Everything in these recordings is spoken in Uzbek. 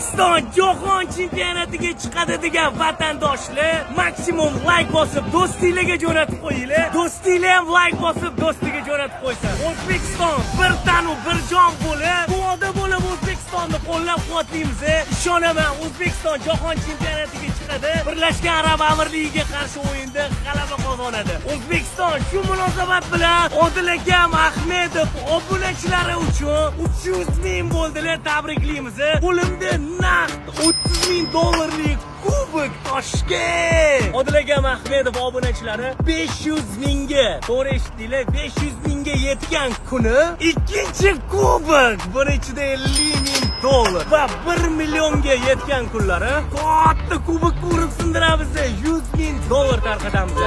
O'zbekiston jahon chempionatiga chiqadi degan vatandoshlar maksimum layk bosib, do'stinglarga jo'natib qo'yinglar. Do'stinglar ham layk bosib, do'stiga jo'natib qo'ysin. O'zbekiston bir tanu bir jon bo'lib, duoda bo'lib, O'zbekistonni qo'llab-quvvatlaymiz. Ishonaman, O'zbekiston jahon chempionatiga chiqadi. Birlashgan Arab Amirligiga qarshi o'yinda g'alaba qozonadi. O'zbekiston shu munosabat bilan Odil akam Ahmedov obunachilari uchun 300 ming bo'ldilar, tabriklaymiz. Qo'limda naqd 30 ming dollarlik kubok, Toshkent. Odil akam Ahmedov obunachilari 500 mingga, to'g'ri eshitdinglar, 500 mingga yetgan kuni ikkinchi kubok, buni ichida 50 ming dollar va 1 millionga yetgan kunlari katta kubok urib sindiramiz, 100 ming dollar tarqatamiz.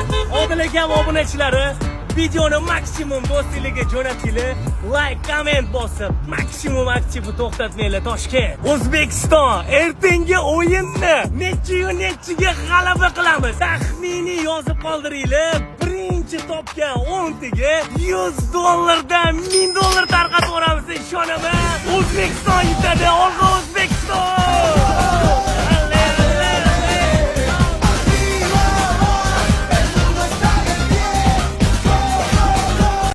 Odil akam obunachilari, videoni maksimum do'stinglarga jo'natinglar, layk, komment bosib, maksimum aktivni to'xtatmanglar. Toshkent. O'zbekiston ertangi o'yinni nechiyu nechiga g'alaba qilamiz? Taxminiy yozib qoldiringlar. Birinchi topgan 10 taga 100 dollardan 1000 dollar tarqatib yuboramiz, ishonaman. O'zbekiston yutadi. Olg'a, O'zbekiston!